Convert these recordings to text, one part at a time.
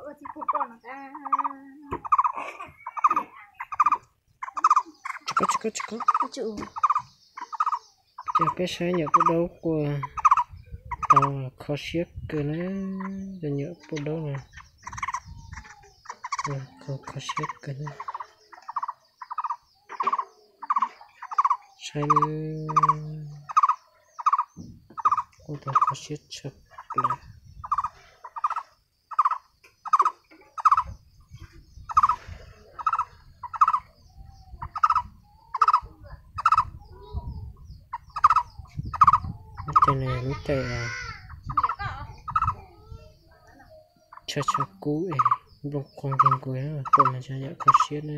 Tsis koj, tsis koj, tsis koj. Ces peb saib nyuam poj daub quaj tau kho siab kawg na. Cov nyuam poj daub no kho siab kawg na. Saib, quaj tau kho siab tshaj plaws. Lub caij no yog lub caij tshav tshav kub es nplooj qhuav nkeeg nkaus, pom mas tseem yam kho siab na.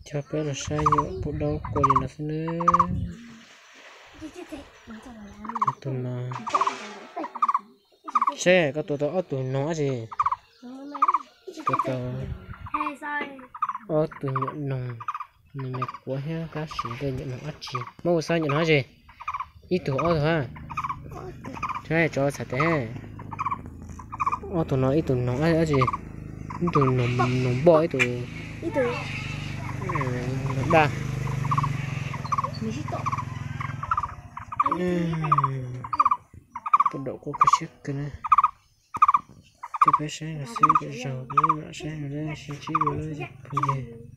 Coj peb los saib nyuam poj daub quaj li no xwb nawb. Tus no, seb koj tua tau ob tug noog dab tsi? Tua tau ob tug nyuam noog, nws me quav thiab tab sis tej nyuam noog dab tsi? Muab ua saib nyuam noog dab tsi? Ib tug ob tug a? Tso txhais tes. Ob tug no ib tug noog dab tsi? Ib tug noog npoj, ib tug noog daj. Poj daub quaj kho siab kawg na. Coj peb saib los xwb, kom zaum peb mam saib no na, sib ntsib dua na cov phooj ywg.